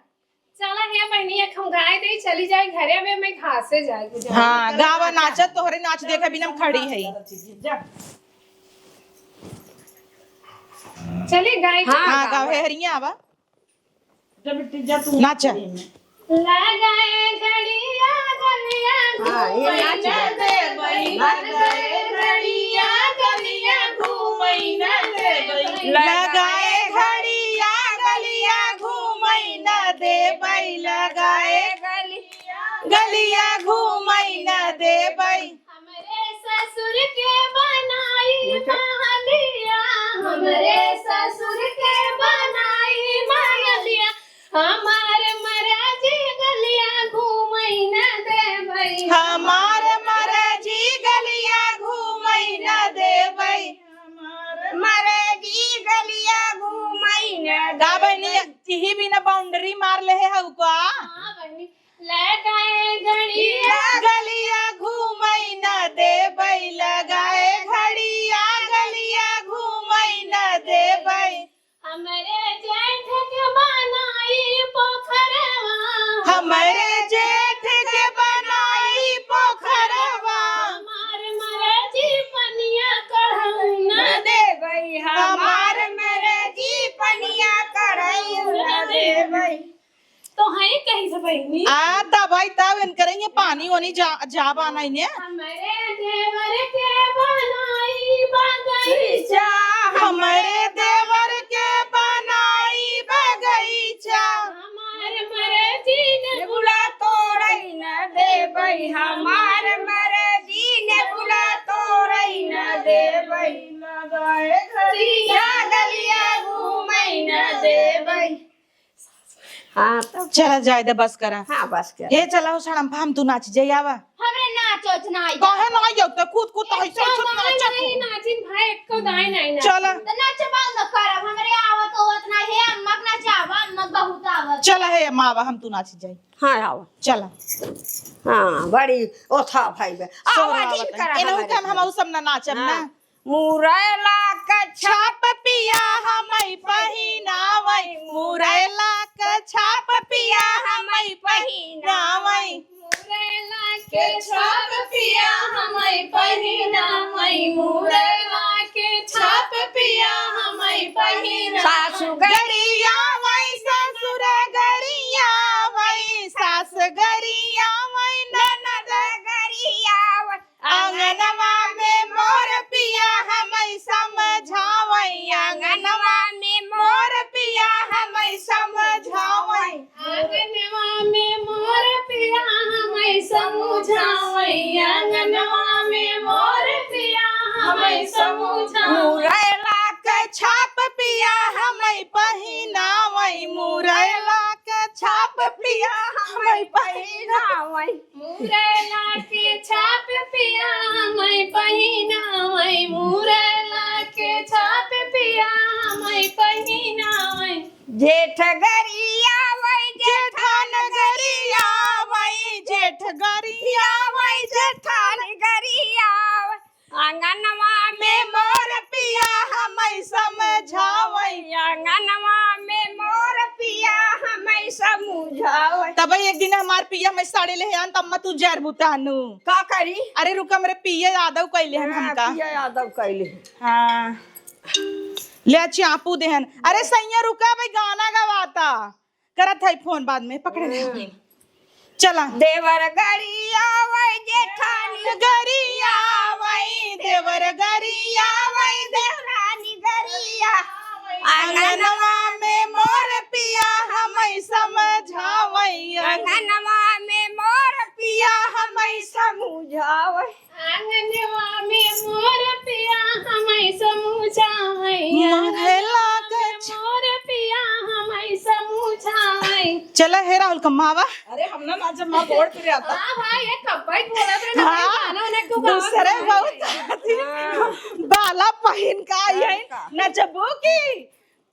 चला हे बहनी, एक हम गाय दे, चली जाए घरे में, मैं घासे जाए के जाए। हाँ, चला गावा नाचा। नाचा, तोहरे नाच देखे बिना हम खड़ी है। जा। चली गाय हाँ, हाँ, गावा। गावा, हे हरिया आवा। जब बिट्टी जा तू नाचा। लगाए घड़िया गलिया हाँ, ये घूमई नाच न है। देबई। लगाए घड़िया गलिया घूमई न देबई। लगाए घड़िया गलिया घूमई न देबई। लगाए गलिया गलिया घूमई न देबई। हमरे ससुर के बनाई महलिया, हमरे ससुर के बनाई महलिया, हमार मरजी गलिया घूमई न देबई। हमार मरजी गलिया घूमई न देबई। हमार मरजी गलिया घूमई न का बहनी, देबई। इही बिना boundary मार लेहे हऊ का? हाँ बहनी। लगाए घड़िया गलिया घूमई न देबई, लगाए घड़िया गलिया घूमई न देबई। हमरे जेठ के बनाई पोखरवा। हमरे जेठ के बनाई पोखरवा। हमार मरजी पनिया कढ़ऊ न देबई, हमार मरजी पनिया कढ़ऊ न देबई। तो है कहीं से बहनी? आ, तब भाई, तब इनकरे ये पानी ओनी जा, जाबा नहीं ने। हमरे देवर के बनाई बगीचा। हमरे देवर के बनाई बगीचा। हमार मरजी ने बुला तोरई न देबई, हमार मरजी ने बुला तोरई न देबई। लगाए घड़िया गलिया घूमई न देबई। हाँ, तब चला जाए दे, बस करा। हाँ, बस करा। ए, चला हो सड़म्फा, हम तू नाच जाई आवा। हमरे नाच सोचना है। काहे ना आइयो? तो कूद कूद तो है, एकदम सोच ना नाई, चकू। नाई नाचिन भाई, एको दाई नाई नाचिन। चला। तो नचबा न करब, हमरे आवत होत ना है, अम्मा के नचावा, अम्मा के बहुत आवत। चला हे अम्मा, आवा, हम तू नाची जाई। हाँ, आवा। चला। हाँ, बड़ी ओथा भाई बे। आवा, ठीक करा एनहु हमरे के हम, के। हम सब ना नाचब ना। हाँ। मुरैला क छाप पिया हमई पहिनावई, मुरैला क छाप पिया हमई पहिनावई। मुरैला के छाप पिया हमई पहिनावई, मुरैला के छाप पिया हमई पहिनावई। सासु गरियावई, ससुर गरियावई, सास गरियावई, ननद गरियावई। आंगनवा में मोर पिया हमई समझावई, आंगनवा में मोर पिया हमई समझावई। आंगनवा में मोर पिया हमई समझावई, आंगनवा में मोर पिया हमई समझावई। मुरैला के छाप पिया हमई पहिनावई, मुरैला के छाप पिया हमई पहिनावई। मुरैला के छाप पिया हमई पहिनावई, मुरैला के छाप पिया हमई पहिनावई। जेठ गरियावई, जेठान गरियावई, जेठ गरियावई, जेठान गरियावई। आंगनवा में मोर पिया हमई समझावई, आंगनवा में मोर पिया हमई समझावई। तब एक दिन हमार पिया हमई साड़ी लेहे आन, तब मैं तू जर बुतानू। का करी? अरे रुका, हमरे पिया यादव कैले हन हाँ, हमका। पिया यादव कैले हन। हाँ। ले चापू देहन। अरे सैया रुका, भाई गाना गवाता। करत है फोन बाद में, पकड़े रहे। हम्म। चला। देवर गरियावै जेठानी गरियावै, देवर गरियावै देवरानी गरिया। आंगनवा में मोर पिया हमई समझावै, आंगनवा में मोर पिया हमई समझावै। आंगनवा में मोर पिया हमई समझावै। मोहला आंगनवा में मोर पिया हमई समझावै। चला हे राहुल कम्मावा। अरे हम ना नाचब, माँ गोड़ पिराता। हाँ भाई, ये कब्बई बोलत रहे ना, हाँ, गाना वाना को गावत दूसरे रहे। बहुत हाँ। बाला पहिन का आई है, का? नचबू की?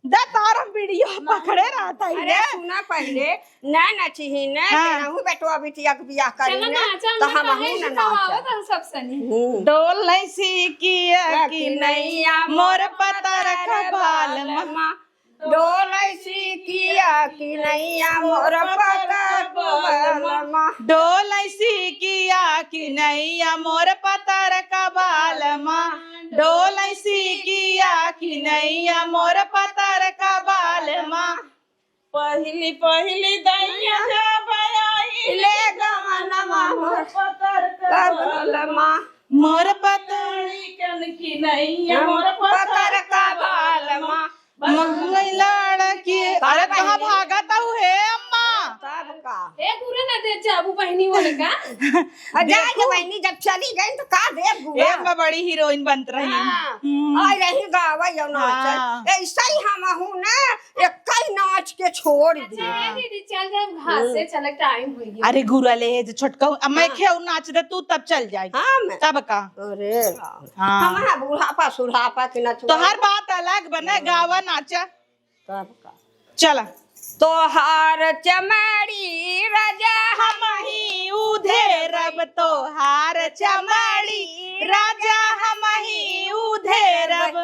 दा तार हम वीडियो पकड़े रहत है अरे रे। सुना पहिले, ना नचिही ना, हाँ। तेनहू बेटवा बिटिया के बियाह करी चलो ना, ना, चल तो ना, हम काहे हूँ ना सिखावा नाचब। तो सब सनी। हम्म। डोल नहीं सीखिया कि कि नैया मोर पतर का बालमा। डोल नहीं सीखिया कि नैया मोर पतर का बालमा। डोल नहीं सीखिया कि नैया मोर पतर का बालमा। डोल सीकिया कि नैया मोर पतर का बालमा। पहिली पहिली दैया जब आइले गवनमा मोर पतर का बालमा। मोर पतर कन की नैया मोर पतर का बालमा। महंगाई लड़की, का अरे कहाँ बहिनी? भागत हऊ हे अम्मा? तब का? ए, पूरा ना दे जाबू बहिनी होने का। आ, जाए देखू। के बहिनी जब चली गई तो का देब गुआ? ए, अम्मा बड़ी हीरोइन बनत रही। हाँ। हम्म। आई रही गावा यो नाच। हाँ। ऐसा ही हम हूँ ना, एक कई नाच के छोड़ अच्छा, दी। ए दीदी, चल जाए घास से, हम्म। चल टाइम हो गया। अरे गुरा ले, जो छोटका, अब मैं हाँ। खेऊ नाच दे तू तब चल जाए। हाँ, मैं। तब का? अरे राम। हाँ। हमारा बुढ़ापा सुढ़ापा के ना छुआ। तोहार बात अलग बने, हाँ। गावा नाचा। तब का? चला। तोहार चमड़ी राजा हमही उधेरब, तोहार चमड़ी राजा हमही उधेरब।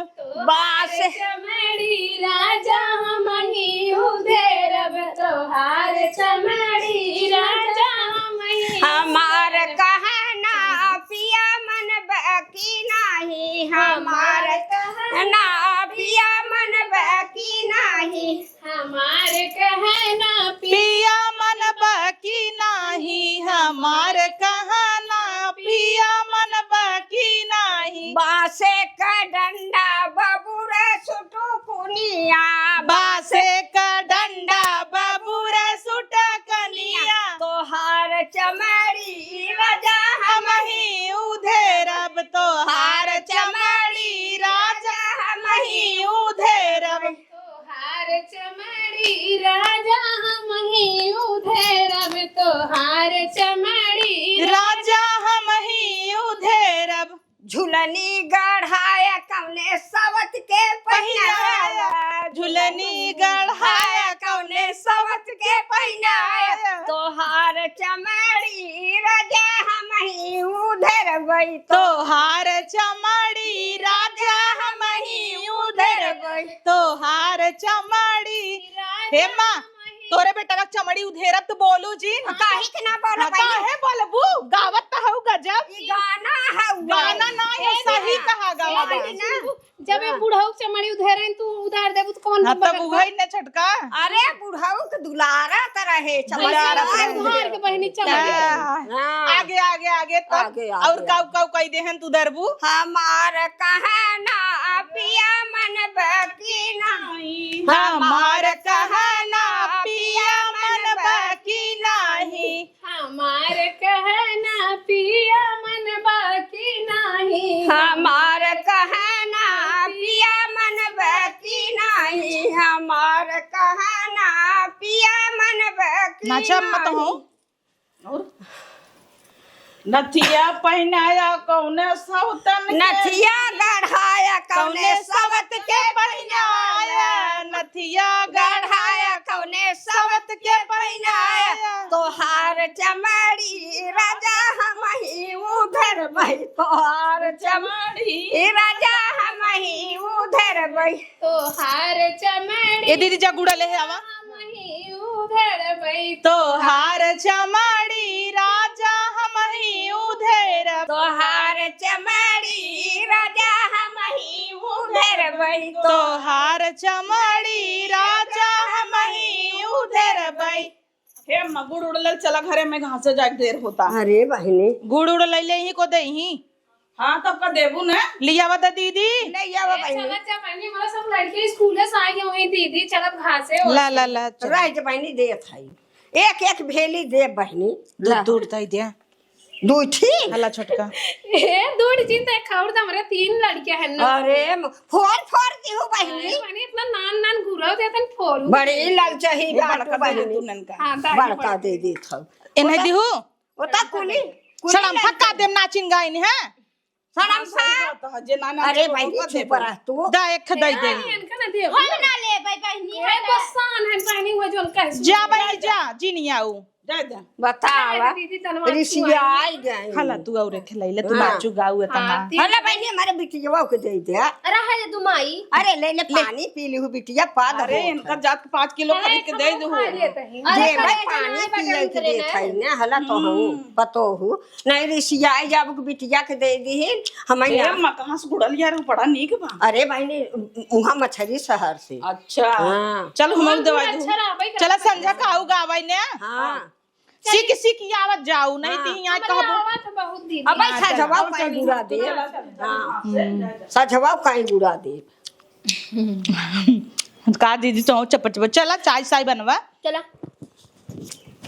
बास चमड़ी राजा हमही उधेरब, तोहार चमड़ी राजा हमही हमार कहना पिया मनब की नाही, हमार कहना पिया मनब की नाही। हमार कहना पिया मनब की नाही, हमार कहना पिया मनब की नाही। बांसे का डंडा बबुर सुटुकुनिया, बांसे का डंडा बबुर सुटकनिया। तोहार चमड़ी राजा हमही उधेरब, तोहार चमड़ी राजा हमही उधेरब। तोहार चमड़ी राजा हमही उधेरब, तोहार चमड़ी राजा हमही तनी गढ़ाया कौने सवत के पहिनाया, झुलनी गढ़ाया कौने सवत के पहिनाया। तोहार चमड़ी राजा हमही उधरबै, तोहार चमड़ी राजा हमही उधरबै। तोहार चमड़ी। हे माँ, तोरे बेटा का चमड़ी उधेरब तो बोलू जी। काहे के ना बोलब हाँ, बहिनी? काहे बोलबू? गावत त हऊ गजब। ई गाना हऊ। गाना ना, ये ए सही ना, कहा गावा ए बा। ना। जब ये बुढ़ऊ के चमड़ी उधेरे तू उधार देबू तो कौन हाँ, बगल तब बा? उहई न छटका। अरे बुढ़ऊ के दुलारा त रहे, चमड़ी दुलारा त रहे। उधार के बहिनी चमड़ी। हाँ। हाँ। आगे, आगे, आगे तब। आगे, आगे, और काऊ, आगे। काऊ कही देहन तू दरबू? हमार कहना पिया मनबा की नाही। हमार कहना पिया मनबा की नाही। हमार कहना पिया मनबा की नाही। हमार कहना पिया मनबा की नाही। हमार कहना पिया मनबा की नाचा मत नाही। हो। और नथिया पहिनाया कौने सौतन के? नथिया गढ़ाया कौने कौने सवत सवत के के पहिनाया? पहिनाया? नथिया गढ़ाया कौने सवत के पहिनाया? पहिनाया? तोहार चमड़ी राजा हमही उधरबै, तोहार चमड़ी। चमड़ी राजा हमही उधरबै। तोहार चमड़ी ए दीदी, जा गुड़ा ले आवा। हमही उधरबै। तोहार चमड़ी राजा हमही उधरबै। तोहार चमड़ी राजा हमही उधरबै। तोहार चमड़ी राजा हमही उधरबै। हे अम्मा, गुड़ उड़ ले चला घरे में, घासे जाके देर होता। अरे बहिनी। गुड़ उड़ ले ले ही को दे ही। हाँ, तब का देबू ने? लियावा द दीदी। ले आवा ए, बहिनी। चलत जा बहिनी, हमारा सब लड़के स्कूले से आए हुए दीदी, चलत घासे हो। ला, ला, ला, चल। रह जा बहिनी, देत हई। एक, एक भेली दे बहिनी। दूध, ला। दूध दे दे। दूध ठीक? हला छोटका। ए, दूध जिन ते खाउर त हमरे तीन लड़के हैं ना। अरे, म-, फोर, फोर दिहु बहिनी। अरे बहिनी, इतना नान, नान गुरव देतन फोरू। बड़ी ललचही ये बाटू बड़का दे दे बहिनी। तू ननका। हाँ, दादी बड़का बड़का। दे देत हऊ। एन्हे ओता दिहु? ओता कुली, कुली सड़म ललचही। फक्का देम नाचिन गाइन, हैं? सड़म हाँ, सही फा। बात है, जे ना नाचे अरे वो बहिनी, ओकर चुप देबे। रह तू। दा एक दे दे। ए, इनका ना देबे। हम ना लेबै बहिनी, ए, हम ना। गुस्सान है बहिनी, वो जोन कह जा बहिनी, जा, जिन आऊ। जा, जा। बतावा, अरे दीदी, तनवा रिसियाई गई। हला तू और खेलैले, तू हाँ। बाचू गाऊ एतना। हाँ, ती- हला बहिनी, हमारे बिटियावा के दे दे। अरे, है दे तू माई। अरे, ले ले, ले। पानी पी लिहु बिटिया, पाद अरे, होत इनका है। जात के पाँच किलो अरे, खरीद के दे हम दे खा हो। लेते हैं। अरे, देबै, अरे, पानी अरे, पिए के अरे, देत है ना, हला तो हूँ, हम्म। पतो हूँ। नहीं, रिसियाई जाबू के बिटिया के दे दीहिन, हम ए, यहाँ। अम्मा, कहाँ से गुड़लिया रे, बड़ा नीक बा। अरे बहिनी, उहाँ मछरी शहर से। अच्छा। हाँ। चल, हम हाँ, दवाई अच्छा दूँ। रहबै, चला, करबै। संझा का आऊ गावै ने। हाँ। सीख, सीख आवत जाऊ, नहीं हाँ। तो यहाँ हमरा कहबो। आवत बहुत दीदी। अब अच्छा, सजवाओ और काहे चल, गुड़ा तू दे। चला, चल, चल, हाँ। हाँ, हम्म। सजवाओ काहे गुड़ा दे। का दीदी, तो चप, चप, चला, चाय, चाय बनवा। चला।